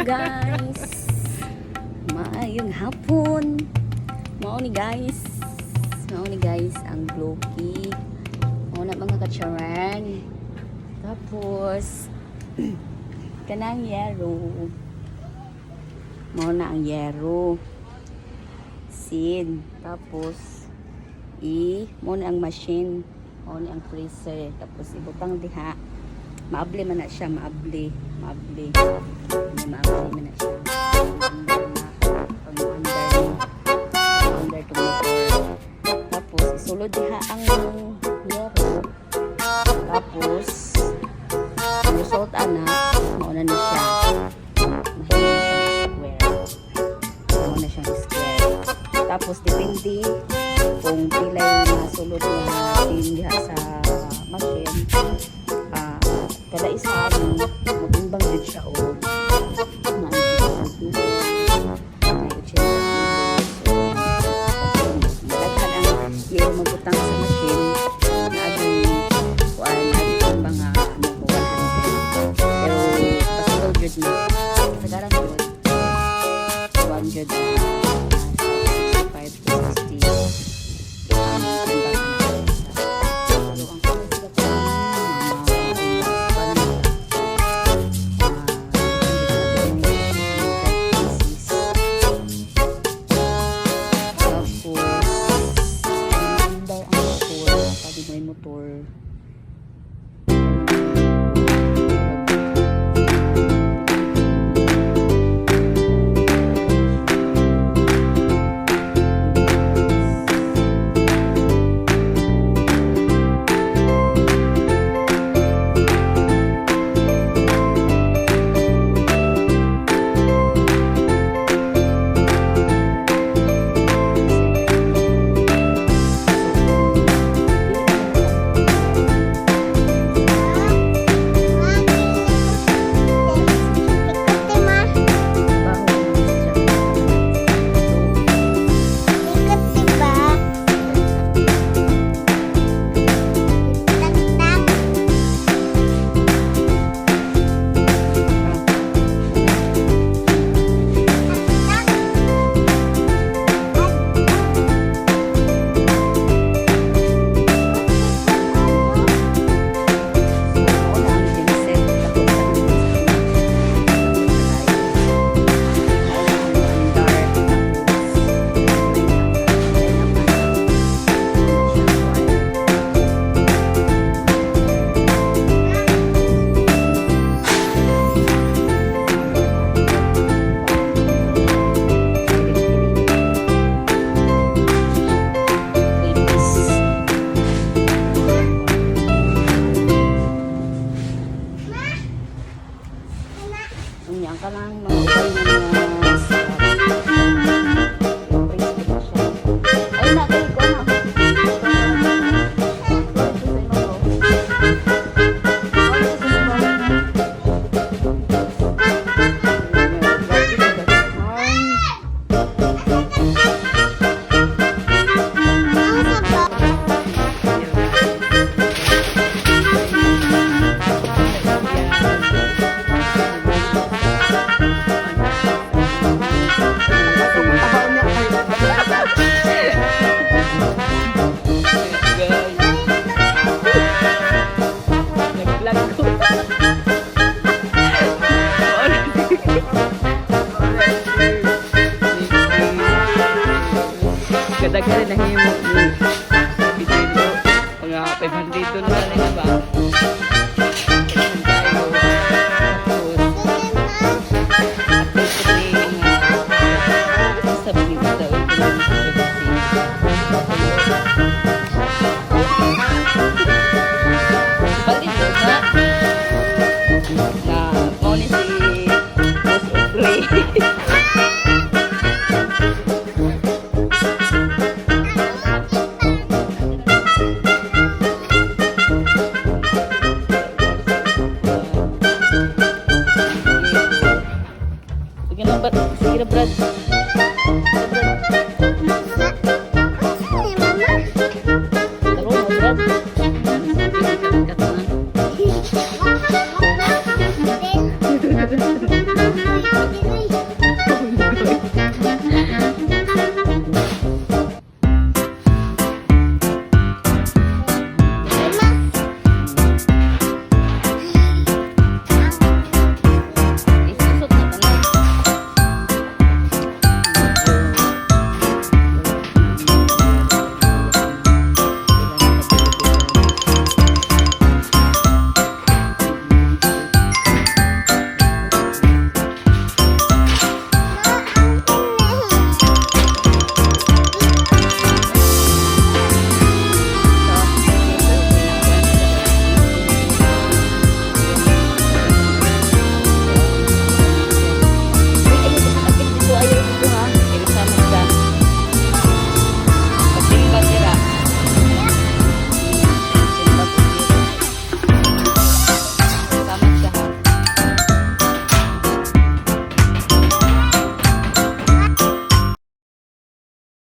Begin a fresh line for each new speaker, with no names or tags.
Guys. Maayong hapon. Mao ni, guys. Mao ni, guys, ang Bloki. Mao na, mga kacharan. Tapos kanang yero. Mao na ang yero. Sin. Tapos mao na ang machine. Mao ni ang freezer. Tapos ibutang diha. Maabli man na siya, maabli, maabli. Maabli man na siya. Pag andar ni, andar tong motor. Tapos isulod diha ang yero. Tapos ang result ana, mao na ni siya. Mahimo siyang square. Mao na siyang square. Tapos depende kung pilay masulod nga tin diha sa machine. Kada isa ani motimbang jud siya og 95 kilos, 80 kilos. So, daghan ang yero mabutang sa machine na adong kuan, adong timbang nga mo 100. Pero possible jud na kasagaran jud kuan jud, 65 to 60 ang timbang ana isa. Pero ang sunod sila pa mga kuan 100 pieces. Tapos, andar ang motor. Sabi mo yung motor. Baho naman siya.
Ikot, diba? Tak-tak. Tak-tak.
So, una ang genset. Dako sa sa Dako sa kayo. Mauna ang andar. Tapos, line up ana. Mauna siya kuan. Babies. Unya ang kanang mga ubay nga mga sa Facebook na siya. Ay na kay ko na. Sa ibabaw. Sa ibabaw.
Ang sabaw.
Guys, nag-vlog ko. Kadaghan na himo ni Pidelo. Mga 500 na lang ba? Daghan kayo. Tapos, update ko ni nga sa mga daw kasi. Palit na na mao ni si Boss Ofrey. Sige na, sige na, Brad. Sige, Brad.
Ni Mama.
Taro na, Brad. Sige, kat na.
Ako.